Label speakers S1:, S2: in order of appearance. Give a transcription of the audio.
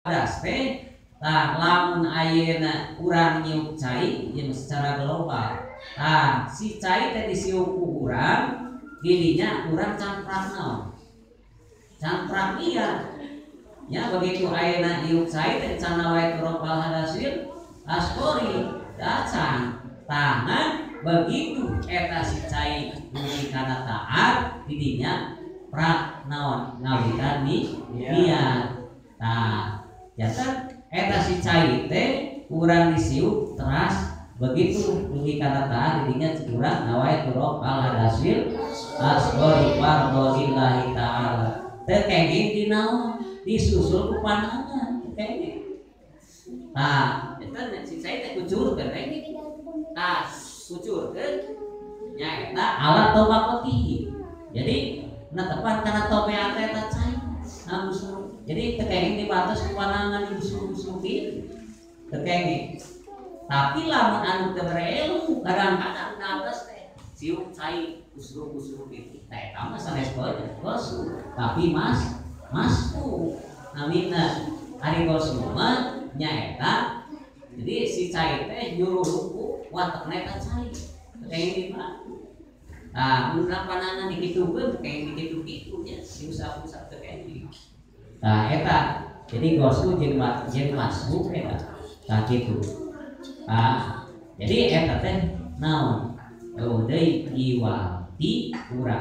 S1: Hadas teh tah lamun ayeuna urang nyiuk cai jeung secara global. Tah si cai teh disiuk ku urang, didinya urang camprak naon? Camprak iya. Ya begitu ayeuna niuk cai teh can nawaitu raf'al hadasil asghori dacan. Tangan begitu eta si cai dugi kana taat didinya prak naon ngawitan ni niat. Tah janten eta si cai teh urang disiuk teras begitu dugi kana taat didinya urang nawaitu raf'al hadasil asghori fardhu lillahi ta'ala. Teu kenging di naon disusul ku panangan teu kenging. Tah eta si cai teh kucurkeun we gitu. Tah kucurkeun nyaeta alat tobaqoti. Jadi netepan kana tobeat eta cai. Nah, jadi teu kenging dibatas ku panangan dibusuk-busuk kitu. Teu kenging. Tapi lamun anu teu bereilmu kadang-kadang natas teh siuk cai usruk-usruk gitu. Tah eta mah sanes gosu, tapi mas masku namina ari gosu mah nyaeta. Jadi si cai teh nyuruh ku watekna eta cai. Teu kenging di mana. Tah mun panangan dikitukeun teu kenging dikitu-kitu nya diusap-usap teu kenging. Tah eta jadi gosu jeung masuk eta. Tah kitu. Tah jadi eta teh naon? Eueuh deui iwati urang.